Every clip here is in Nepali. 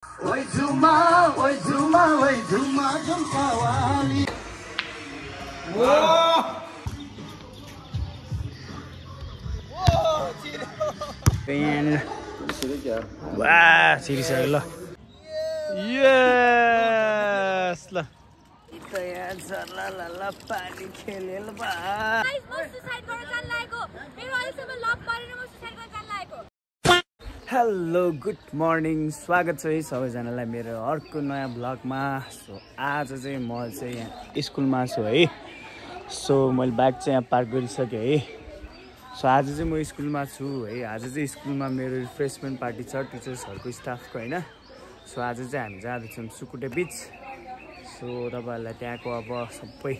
Oi Zuma, oi Zuma, oi Zuma, Zumpawali. Whoa! Wah, serius lo. Yes lah. Kayak la pani खेलेल बा. Guys, म सुसाइड गर्न जान लागेको. मेरो अहिलेसम्म लभ परेन, म सुसाइड गर्न जान लागेको. हेलो गुड मर्निङ, स्वागत छ है सबैजनालाई मेरो अर्को नयाँ ब्लगमा. सो आज चाहिँ म चाहिँ यहाँ स्कुलमा छु है. सो मैले बाइक चाहिँ यहाँ पार्क गरिसकेँ है. सो आज चाहिँ म स्कुलमा छु है. आज चाहिँ स्कुलमा मेरो रिफ्रेसमेन्ट पार्टी छ टिचर्सहरूको स्टाफको होइन. सो आज चाहिँ हामी जाँदैछौँ सुकुटे बिच. सो तपाईँहरूलाई त्यहाँको अब सबै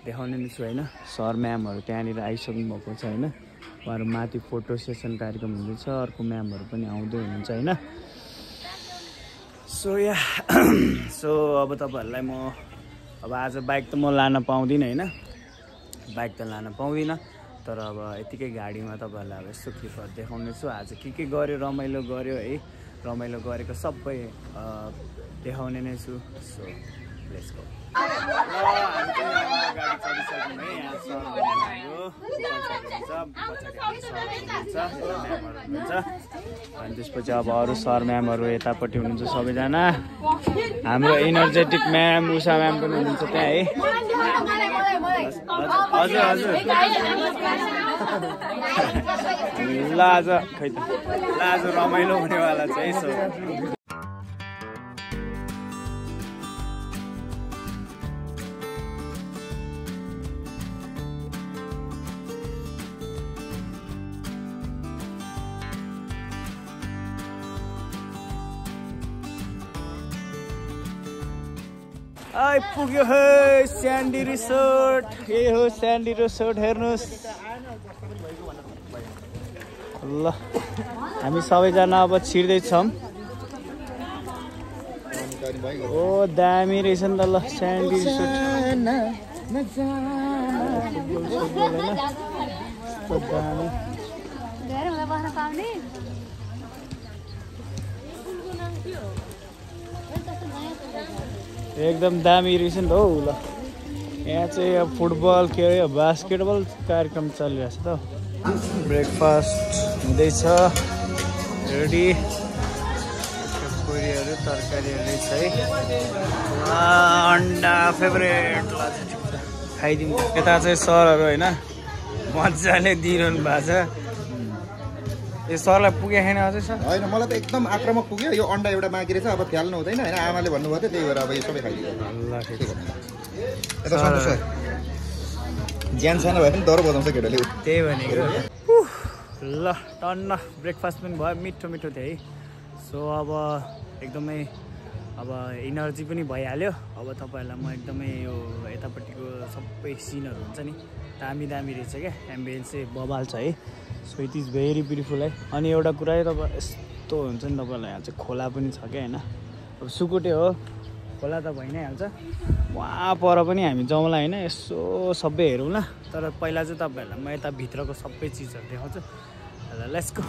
देखाउने नै छु होइन. सर म्यामहरू त्यहाँनिर आइसक्नु भएको छ होइन. उहाँहरू माथि फोटो सेसन कार्यक्रम हुँदैछ. अर्को म्यामहरू पनि आउँदै हुनुहुन्छ होइन. सो या सो अब तपाईँहरूलाई म अब आज बाइक त म लान पाउँदिनँ होइन. बाइक त लान पाउँदिनँ, तर अब यतिकै गाडीमा तपाईँहरूलाई अब यस्तो क्लिपहरू देखाउने छु. आज के गर्यो, रमाइलो गर्यो है. रमाइलो गरेको सबै देखाउने नै छु. So let's go. अनि त्यसपछि अब अरू सर म्यामहरू यतापट्टि हुनुहुन्छ सबैजना. हाम्रो इनर्जेटिक म्याम उषा म्याम पनि हुनुहुन्छ त्यहाँ है. हजुर हजुर ल आज खै त ल आज रमाइलो हुनेवाला छ है. सो आइपुग्यो है स्यान्डी रिसोर्ट. यही हो स्यान्डी रिसोर्ट, हेर्नुहोस् ल. हामी सबैजना अब छिर्दैछौँ. ओ दामी रहेछ नि त ल स्यान्डी रिसोर्ट. एकदम दामी रहेछ नि त हौ ल. यहाँ चाहिँ अब फुटबल के अरे बास्केटबल कार्यक्रम चलिरहेछ त. ब्रेकफास्ट हुँदैछ रेडी. पुरीहरू तरकारीहरू छ है. अन्डा फेभरेट खाइदिउँ. यता चाहिँ सरहरू होइन मजाले दिइरहनु भएको छ. यो सरलाई पुगे छैन अझै सर? होइन, मलाई त एकदम आक्रामक पुग्यो. यो अन्डा एउटा बाँकी रहेछ, अब फ्याल्नु हुँदैन होइन. आमाले भन्नुभयो थियो, त्यही भएर अब यो सबै खाइदियो. ल ठिक छ. ज्यान सानो भयो भने डर बजाउँछ केटाले. त्यही भनेको ल. टन्न ब्रेकफास्ट पनि भयो, मिठो मिठो थियो है. सो अब एकदमै अब इनर्जी पनि भइहाल्यो. अब तपाईँहरूलाई म एकदमै यो यतापट्टिको सबै सिनहरू हुन्छ नि दामी दामी रहेछ क्या. एम्बियन्स चाहिँ बबाल छ है. So it is very beautiful है. अनि एउटा कुरा है, तपाईँ यस्तो हुन्छ नि तपाईँहरूलाई यहाँ चाहिँ खोला पनि छ क्या होइन. अब सुकुटे हो, खोला त भइ नै हाल्छ. वहाँ पर पनि हामी जाउँला होइन. यसो सबै हेरौँ ल. तर पहिला चाहिँ तपाईँहरूलाई म यता भित्रको सबै चिजहरू देखाउँछु. ल लेट्स गो.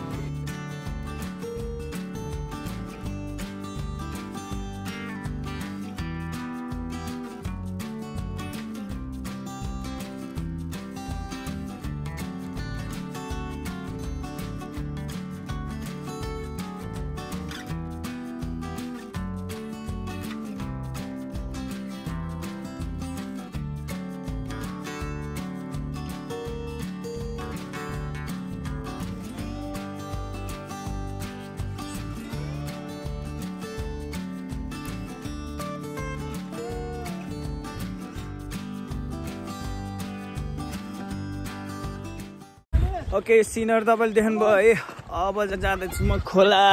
ओके, सिनहरू तपाईँले देख्नुभयो है. अब जाँदैछु म खोला.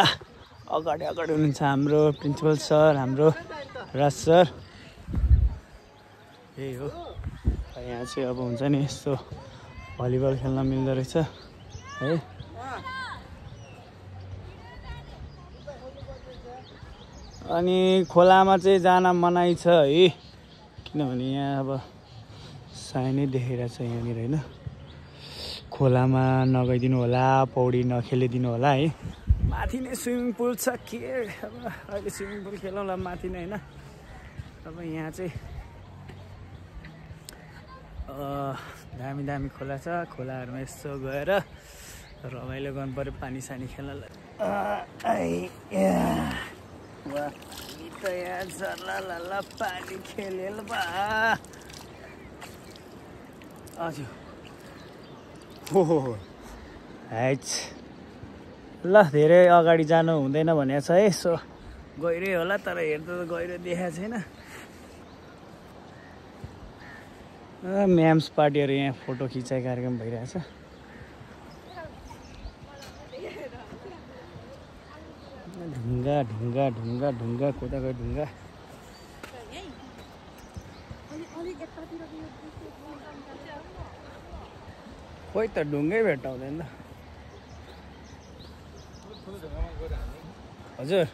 अगाडि अगाडि हुनुहुन्छ हाम्रो प्रिन्सिपल सर, हाम्रो राज सर. यही हो. यहाँ चाहिँ अब हुन्छ नि यस्तो भलिबल खेल्न मिल्दो रहेछ है. अनि खोलामा चाहिँ जान मनाइ छ है. किनभने यहाँ अब साइनै देखाइरहेछ यहाँनिर होइन. खोलामा नगइदिनु होला, पौडी नखेलिदिनु होला है. माथि नै स्विमिङ पुल छ के अब अहिले स्विमिङ पुल खेलौँला माथि नै होइन। अब यहाँ चाहिँ दामी दामी खोला छ। खोलाहरूमा यसो गएर रमाइलो गर्नु पऱ्यो पानी सानी खेल्नलाई। यहाँ झर्ला पानी खेलेल बा हजुर हो हाइट ल धेरै अगाडि जानु हुँदैन भनेको छ है। यसो गहिरै होला तर हेर्दा त गहिरो देखाएको छैन। म्याम्स पार्टीहरू यहाँ फोटो खिचाइ कार्यक्रम भइरहेछ। ढुङ्गा ढुङ्गा ढुङ्गा ढुङ्गा कोदा गयो ढुङ्गा। खोइ त ढुङ्गै भेट्टाउँदैन त हजुर।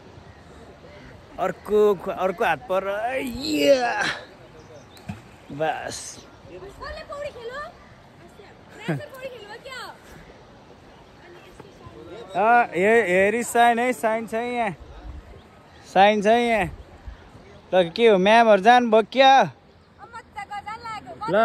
अर्को हात पर बस हेरी साइन है। साइन छ यहाँ साइन छ यहाँ। ल के हो म्यामहरू जानुभयो क्या? ल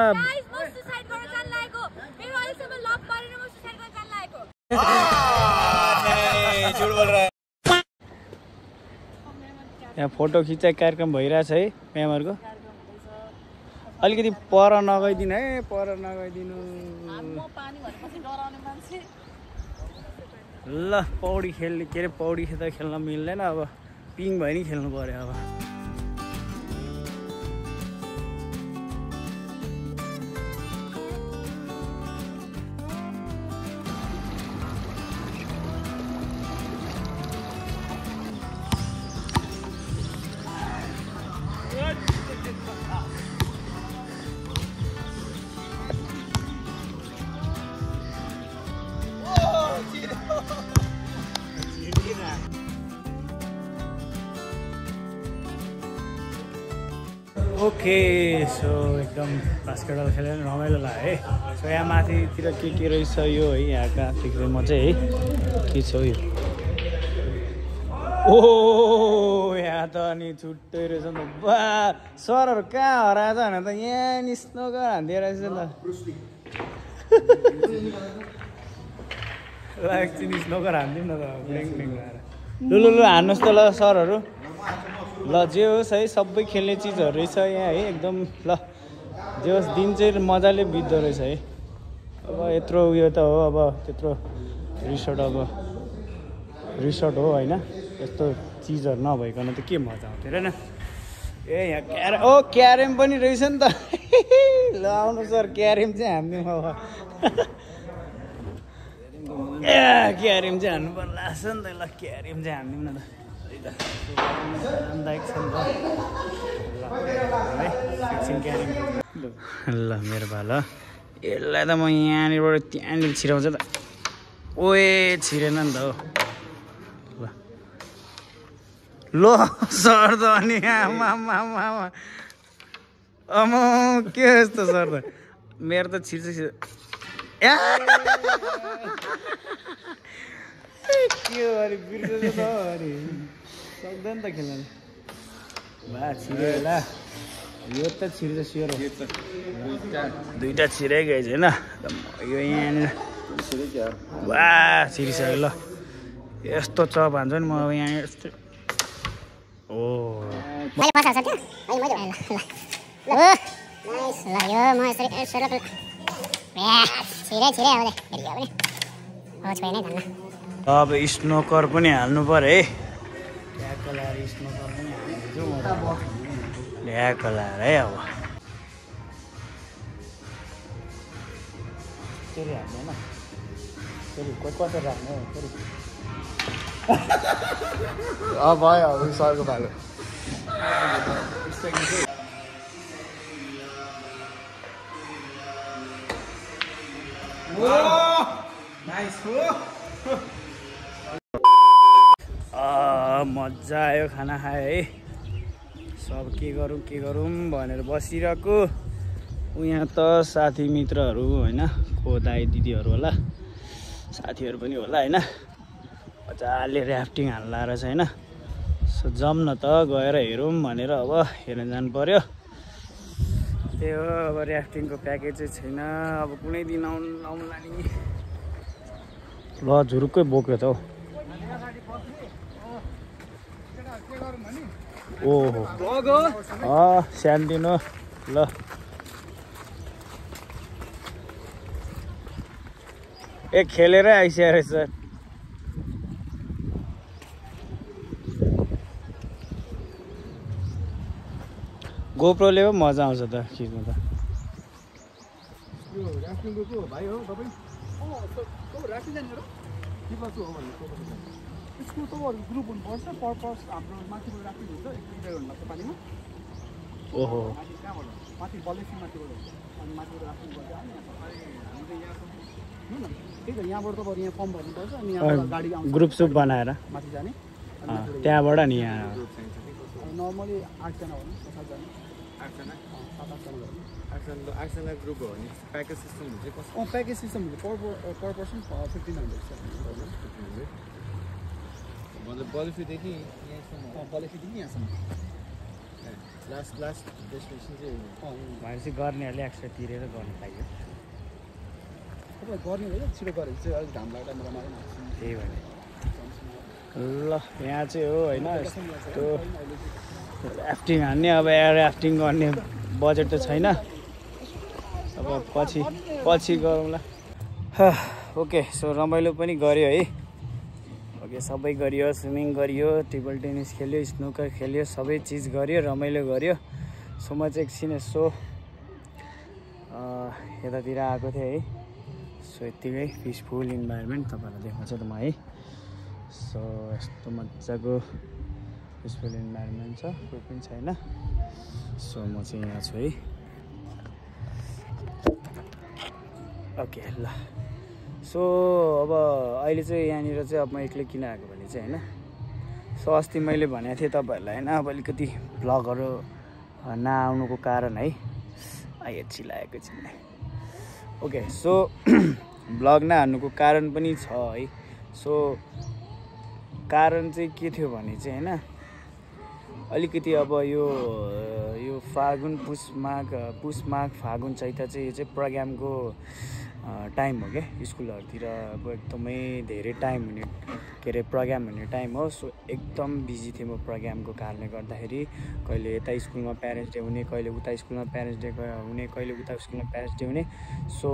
यहाँ फोटो खिचाइ कार्यक्रम भइरहेछ है म्यामहरूको। अलिकति पर नगइदिनु है, पर नगइदिनु। ल पौडी खेल्ने के अरे पौडी त खेल्न मिल्दैन अब पिङ भयो नि खेल्नु पऱ्यो अब। ओके सो एकदम बास्केटबल खेलेर रमाइलो लाग्यो है। सो यहाँ माथितिर के रहेछ यो है यहाँका म चाहिँ है के छ यो। ओ यहाँ त अनि छुट्टै रहेछ नि त। बा सरहरू कहाँ हराएछ भने त यहाँ निस्नोकर हान्दियो रहेछ ल। एकछिन निस्नोकर हान्दिउँ न त ब्ल्याङ ब्ल्याङ लगाएर। लु हान्नुहोस् त ल सरहरू। ल जे होस् है सबै खेल्ने चिजहरू रहेछ यहाँ है एकदम। ल जे होस् दिन चाहिँ मजाले बित्दो रहेछ है। अब यत्रो उयो त हो अब त्यत्रो रिसोर्ट हो होइन। यस्तो चिजहरू नभइकन त के मजा आउँथ्यो र न। ए यहाँ क्यारम पनि रहेछ नि त। ल आउनु सर क्यारम चाहिँ हान्दिउँ अब। क्यारम चाहिँ हान्नु पर्ला छ नि त। ल क्यारम चाहिँ हान्दिउँ न त। ल मेरो भाला यसलाई त म यहाँनिरबाट त्यहाँनिर छिराउँछ त। ओए छिरेन नि त हो। ल सर त अनि आमा के यस्तो सर त मेरो त छिर्छ के अरे बिर्सेछ त अरे सक्दैन त खेल्न। बा छिर्यो होला यो त छिर्छ स्योर हो। दुईवटा छिरै गएछ होइन यो यहाँनिर। वा छिरिसक्यो ल यस्तो चप हान्छ नि म अब यहाँनिर यस्तो। ओ अब स्नोकर पनि हाल्नु पर्यो है। ल्याक लाएर स्नोकर पनि हालिदिन्छु म। ल्याक लाएर है अब फेरि हाल्दैन फेरि कसरी राख्ने हो फेरि। भयो अब सरको पालो। मजा आयो खाना खायो है। सब के गरौँ भनेर बसिरहेको। यहाँ त साथी मित्रहरू होइन को दाइ दिदीहरू होला साथीहरू पनि होला होइन। मजाले ऱ्याफ्टिङ हाल्ला रहेछ होइन। सो जाउँ न त गएर हेरौँ भनेर अब हेर्न जानु पर्यो। त्यही हो अब ऱ्याफ्टिङको प्याकेज चाहिँ छैन, अब कुनै दिन आउनुला नि। ल झुरुक्कै बोक्यो त हौ। ओहो सानोतिनो ल खेलेरै आइसकेको रहेछ। गोप्रोले पो मजा आउँछ त खिच्नु त। यो ऱ्याफ्टिङको को भाइ हो तपाईँ? ऱ्याफ्टिङ जाने हो के गर्छु हो भन्ने यसको तपाईँहरूको ग्रुप हुनुपर्छ। पर्पस हाम्रो माथिबाट ऱ्याफ्टिङ हुन्छ, इन्जोय गर्नुपर्छ पानीमा। ओहो माथि कहाँबाट माथि बलेसी माथिबाट अनि माथिबाट ऱ्याफ्टिङ गर्छ। अनि हामीले यहाँ त्यही त यहाँबाट त यहाँ फर्म भर्नुपर्छ अनि यहाँ गाडी आउँछ ग्रुप सुप बनाएर माथि जाने। त्यहाँबाट नि यहाँ नर्मली 8 जना हो नि, 7 जना 8 जना 7-8 जना हो। 8जना ग्रुप हो भने प्याकेज सिस्टम हुन्छ कस्तो? प्याकेज सिस्टम हुन्छ पर पर्सन 1500 मतलब बलेसीदेखि यहाँसम्म। बलेसीदेखि यहाँसम्म लास्ट डेस्टिनेसन चाहिँ भनेपछि गर्नेहरूले एक्स्ट्रा तिरेर गर्नु पाइयो। तपाईँ गर्ने भयो छिटो गरेको चाहिँ अलिक घाम लाग्दा मेरो मार्नु त्यही भने ल यहाँ चाहिँ हो होइन यस्तो ऱ्याफ्टिङ हान्ने। अब यहाँ ऱ्याफ्टिङ गर्ने बजेट त छैन, अब पछि गरौँला। ओके सो रमाइलो पनि गऱ्यो है। ओके सबै गरियो, स्विमिङ गरियो, टेबल टेनिस खेल्यो, स्नुकर खेल्यो, सबै चिज गर्यो, रमाइलो गर्यो। सो म चाहिँ एकछिन यसो यतातिर आएको थिएँ है। सो यत्तिकै पिसफुल इन्भाइरोमेन्ट तपाईँहरूलाई देखाउँछु त म है। सो यस्तो मजाको पिसफुल इन्भाइरोमेन्ट छ, कोही पनि छैन। सो म चाहिँ यहाँ छु है। ओके ल सो अब अहिले चाहिँ यहाँनिर चाहिँ अब म एक्लै किन आएको भने चाहिँ होइन, सो अस्ति मैले भनेको थिएँ तपाईँहरूलाई होइन, अब अलिकति भ्लगहरू नआउनुको कारण है आइए चिलाएको छैन। ओके सो भ्लग नहाल्नुको कारण पनि छ है। सो कारण चाहिँ के थियो भने चाहिँ होइन, अलिकति अब यो फागुन पुष माघ फागुन चैत चाहिँ यो चाहिँ प्रोग्रामको टाइम हो क्या। स्कुलहरूतिर अब एकदमै धेरै टाइम हुने के अरे प्रोग्राम हुने टाइम हो। सो एकदम बिजी थिएँ म प्रोग्रामको कारणले गर्दाखेरि। कहिले यता स्कुलमा प्यारेन्ट्स डे हुने, कहिले उता स्कुलमा प्यारेन्ट्स डे हुने, कहिले उता स्कुलमा प्यारेन्ट्स डे हुने। सो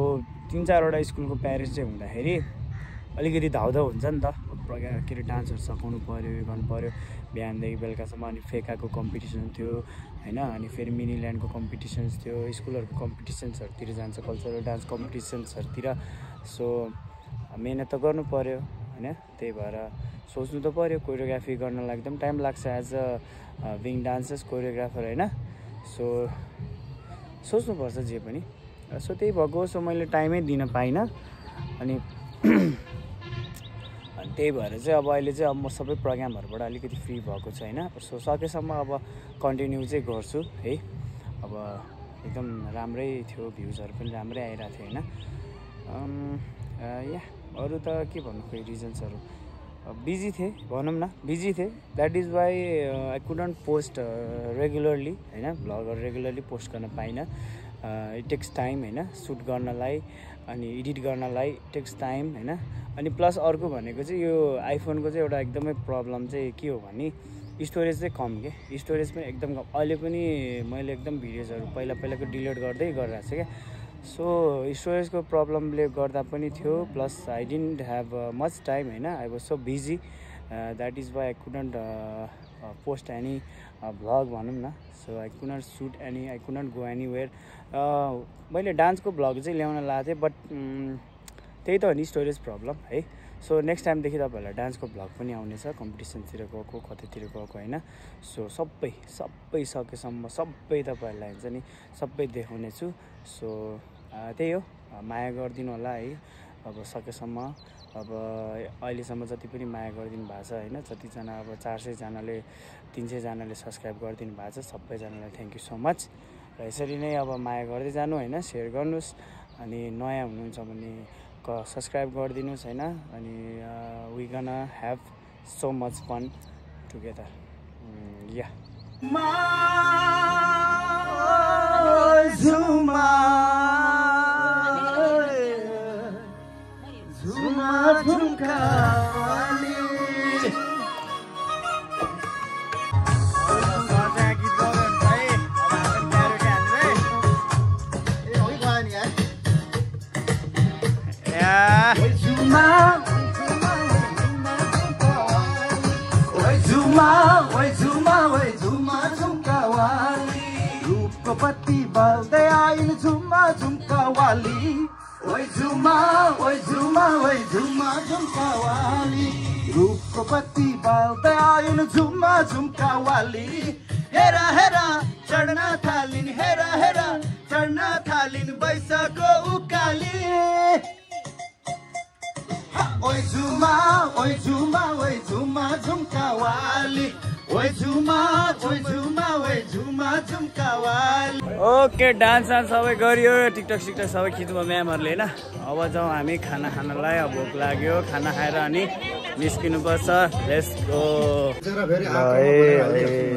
3-4वटा स्कुलको प्यारेन्ट्स डे हुँदाखेरि अलिकति धाउधाउ हुन्छ नि त। प्रोग्राम के अरे डान्सहरू सघाउनु पऱ्यो, यो गर्नु पऱ्यो बिहानदेखि बेलुकासम्म। अनि फेकाको कम्पिटिसन थियो होइन, अनि फेरि मिनी ल्यान्डको कम्पिटिसन्स थियो, स्कुलहरूको कम्पिटिसन्सहरूतिर जान्छ, कल्चरल डान्स कम्पिटिसन्सहरूतिर। सो मिहिनेत त गर्नु पऱ्यो होइन, त्यही भएर सोच्नु त पऱ्यो। कोरियोग्राफी गर्नलाई एकदम टाइम लाग्छ as a being dancers choreographer होइन। सो सोच्नुपर्छ जे पनि। सो त्यही भएको। सो मैले टाइमै दिन पाइनँ अनि त्यही भएर चाहिँ अब अहिले चाहिँ अब म सबै प्रोग्रामहरूबाट अलिकति फ्री भएको छु होइन। सो सकेसम्म अब कन्टिन्यू चाहिँ गर्छु है। अब एकदम राम्रै थियो, भ्युजहरू पनि राम्रै आइरहेको थियो होइन। या अरू त के भन्नु खोइ रिजन्सहरू, बिजी थिएँ भनौँ न, बिजी थिएँ। That is why I couldn't post regularly होइन, भ्लगहरू रेगुलरली पोस्ट गर्न पाइनँ। इट टेक्स टाइम होइन, सुट गर्नलाई अनि एडिट गर्नलाई टेक्स टाइम होइन। अनि प्लस अर्को भनेको चाहिँ यो आइफोनको चाहिँ एउटा एकदमै प्रब्लम चाहिँ के हो भने स्टोरेज चाहिँ कम के, स्टोरेज पनि एकदम कम। अहिले पनि मैले एकदम भिडियोजहरू पहिलाको डिलिट गर्दै गरिरहेको छु क्या। सो स्टोरेजको प्रब्लमले गर्दा पनि थियो, plus I didn't have much time होइन। I was so busy, that is why I couldn't post any vlog भनौँ न। So I couldn't shoot any, I couldn't go anywhere. मैले डान्सको भ्लग चाहिँ ल्याउन लागेको थिएँ, बट त्यही त हो नि स्टोरेज प्रब्लम है। सो नेक्स्ट टाइमदेखि तपाईँहरूलाई डान्सको भ्लग पनि आउनेछ, कम्पिटिसनतिर गएको कतैतिर गएको होइन। सो सबै सकेसम्म सबै तपाईँहरूलाई हुन्छ नि सबै देखाउने छु। सो त्यही हो, माया गरिदिनु होला है। अब सकेसम्म अब अहिलेसम्म जति पनि माया गरिदिनु भएको छ होइन, जतिजना अब 400जनाले 300जनाले सब्सक्राइब गरिदिनु भएको छ, सबैजनालाई थ्याङ्क यू सो मच। र यसरी नै अब माया गर्दै जानु होइन, सेयर गर्नुहोस्। अनि नयाँ हुनुहुन्छ भने सब्सक्राइब गरिदिनुहोस् होइन अनि we gonna have so much fun together या रूपपति बल्दै आइन् झुमा झुम्कावाली ओइ झुमा झुम्कावाली रूपपति बल्दै आइन् झुमा झुम्कावाली हेरा हेरा चढ्न थालिन् हेरा हेरा चढ्न थालिन् बैसको उकाली ओइ झुमा झुम्कावाली ओइ झुमा झुम्कावाली ओके डान्स सबै गरियो टिकटक सिकटक सबै खिच्नुभयो म्यामहरूले होइन अब जाउँ हामी खाना खानलाई अब भोक लाग्यो खाना खाएर अनि निस्किनुपर्छ लेट्स गो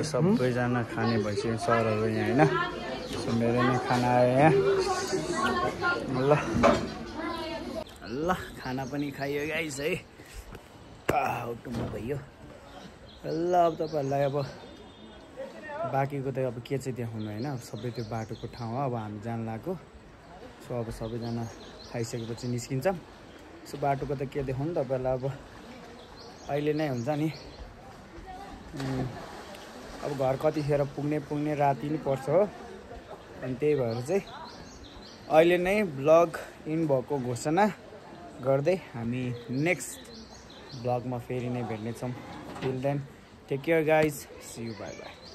सबैजना खाने भइसक्यो सरहरू यहाँ होइन मेरो नै खाना आयो यहाँ ल खाना पनि खाइयो गाइस है टुम्बो भइयो ल अब तपाईँहरूलाई अब बाँकीको त अब के चाहिँ देखाउनु होइन सबै त्यो बाटोको ठाउँ हो अब हामी जान लाग्यो सो अब सबैजना खाइसकेपछि निस्किन्छौँ सो बाटोको त के देखाउनु तपाईँहरूलाई अब अहिले नै हुन्छ नि अब घर कतिखेर पुग्ने राति नै पर्छ हो अनि त्यही भएर चाहिँ अहिले नै ब्लग इन भएको घोषणा गर्दै हामी नेक्स्ट ब्लगमा फेरि नै भेट्नेछौँ till then take care guys see you bye by